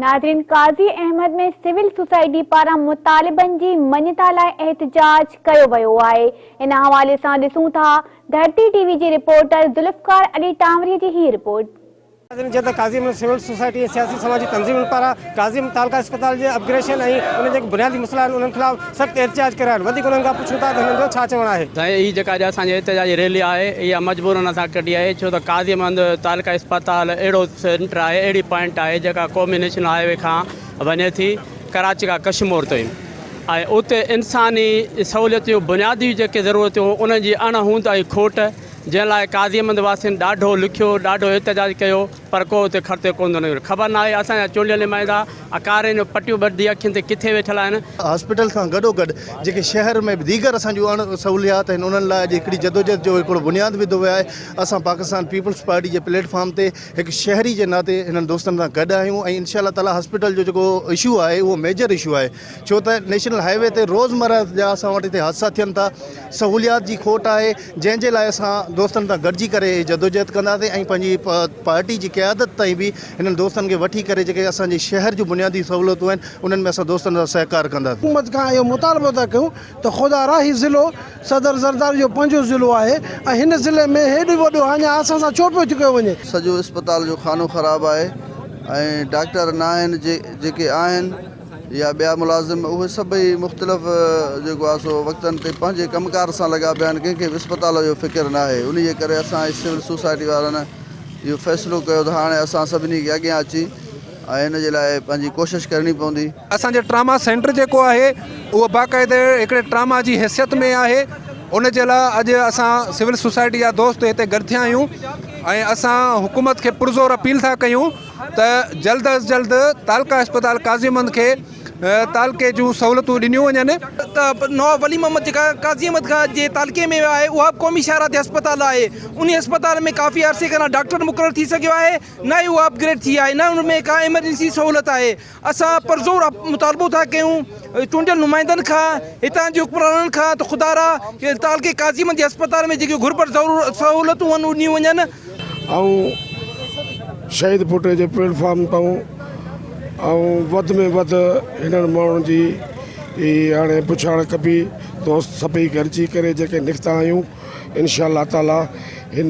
ناظرين Qazi Ahmed ۾ civil society پاران مطالبن جي مڃتا لاء احتجاج ڪيو ويو آهي ان حوالي سان ڏسون ٿا ڌرتي ٽي وي جي رپورٽر ذوالفقار علي ٽانوري جي هي رپورٽ. ناظرين جيئن ته قاضي احمد سول سوسائٽي ۽ سياسي سماجي تنظيمن پاران قاضي احمد تعلقه اسپتال جي اپگريشن ۽ انهن جيڪي بنيادي مسئلا آهن انهن خلاف سخت احتجاج ڪري رهيا آهن وڌيڪ انهن کان پڇون ٿا ته هنن جو ڇا چوڻ آهي. سائين هي جيڪا اڄ اسان جي احتجاجي ريلي آهي اها مجبورن اسان ڪڍي آهي ڇو ته قاضي احمد تعلقه اسپتال اهڙو سينٽر آهي اهڙي پوائنٽ آهي جيڪا قومي نيشنل هاء وي کان وڃي ٿي ڪراچي کان ڪشمور تائين ۽ اتي انساني سهوليتون بنيادي جيڪي ضرورتون انهن جي اڻ هوند ۽ کوٽ جنهن لاء قاضي احمد واسين ڏاڍو لکيو ڏاڍو احتجاج ڪيو پر ڪو اتي کڙتي ڪونه ٿو نڪري. خبر ناهي اسان جا چونڊيل نمائندا اڪارين جو پٽيون ٻڌي اکين تي ڪٿي ويٺل آهن. هاسپيٽل کان گڏوگڏ جيڪي شهر ۾ به ديگر اسان جون اڻ سهوليات آهن انهن لاء اڄ هڪڙي جدوجهد جو هڪڙو بنياد وڌو ويو آهي اسان پاڪستان پيپلز پارٽي جي پليٽ فارم تي هڪ شهري جي ناتي هنن دوستن سان گڏ آهيون ۽ انشاء الله تعالي هاسپيٽل جو جيڪو اشو آهي اهو ميجر اشو آهي ڇو ته نيشنل هاء وي تي روزمره جا اسان وٽ هتي حادثا ٿين ٿا سهوليات جي کوٽ آهي جنهن جي لاء اسان دوستن سان گڏجي ڪري جدوجهد ڪنداسين ۽ پنهنجي پارٽي جي قيادت تائين به هنن دوستن کي وٺي ڪري جيڪي اسان جي شهر جون بنيادي سهولتون آهن انهن ۾ اسان دوستن سان سهڪار ڪنداسين. حڪومت کان اهو مطالبو ٿا ڪيون ته خدا را هي ضلعو صدر زرداري جو پنهنجو ضلعو آهي ۽ هن ضلعي ۾ هيڏو وڏو هاڃا اسان سان ڇو پيو ڪيو وڃي. سڄو اسپتال جو خانو خراب آهي ۽ ڊاڪٽر ناهن جيڪي آهن يا ٻيا ملازم اهي سڀئي مختلف جيڪو آهي سو وقتن تي پنهنجي ڪم ڪار سان لڳا پيا آهن ڪنهن کي به اسپتال جو فڪر ناهي انهي جي ڪري اسان سول سوسائٽي وارن اهو فيصلو ڪيو ته هاڻي اسان سڀني کي اڳيان اچي ۽ ان جي لاء پنهنجي ڪوشش ڪرڻي پوندي. اسان جو ٽراما سينٽر جيڪو آهي اهو باقاعدي هڪڙي ٽراما جي حيثيت ۾ آهي ان جي لاء اڄ اسان سول سوسائٽي جا دوست هتي گڏ ٿيا آهيون ۽ اسان حڪومت کي پرزور اپيل ٿا ڪيون ته جلد از جلد تعلقه اسپتال قاضي احمد کي تعلقي جون سهولتون ڏنيون وڃن. ته نواب ولي محمد جيڪا قاضي احمد کان جي تعلقي ۾ آهي اها به قومي شاهراهه تي اسپتال آهي انهي اسپتال ۾ ڪافي عرصي کان نه ڊاڪٽر مقرر ٿي سگهيو آهي نه ئي اها اپ گريڊ ٿي آهي نه ان ۾ ڪا ايمرجنسي سهولت آهي اسان پرزور مطالبو ٿا ڪيون چونڊيل نمائندن کان هتان جي حڪمرانن کان ته خدارا تعلقي قاضي احمد جي اسپتال ۾ جيڪي گهربل سهولتون آهن اهي ڏنيون وڃن. آئون شهيد ڀٽي جي پليٽ فارم تان آئون وڌ ۾ وڌ هنن ماڻهن جي هاڻي پڇاڻ ڪبي دوست سڀئي گڏجي ڪري جيڪي نڪتا آهيون انشاء الله تعالي هن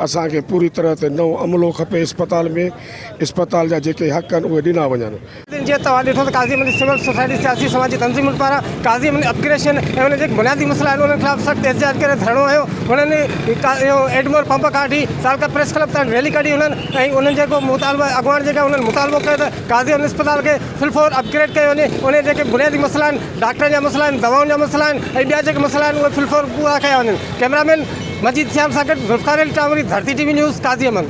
اسان کي پوري طرح تي نئون عملو کپي اسپتال ۾ اسپتال جا جيڪي حق آهن اهي ڏنا وڃن. جيئن توهان ڏٺو ته قاضي احمد سول سوسائٽي سياسي سماجي تنظيمن پاران قاضي احمد اپگريشن ۽ انهن جيڪي بنيادي مسئلا آهن انهن خلاف سخت احتجاج ڪري ڌرڻو هنيو هنن اهو ايڊمور پمپ کان وٺي تعلقه پريس ڪلب تائين ريلي ڪڍي هنن ۽ انهن جيڪو مطالبو اڳواڻ جيڪا انهن مطالبو ڪيو ته قاضي احمد اسپتال کي فل فور اپگريڊ ڪيو وڃي انهن جيڪي بنيادي مسئلا آهن ڊاڪٽرن جا مسئلا آهن دوائن جا مسئلا آهن ۽ ٻيا جيڪي مسئلا آهن اهي فل فور پورا ڪيا وڃن ڪئميرا مين مجيد سيال سان گڏ Zulfiqar Ali Tangri Dharti T V news Qazi Ahmed.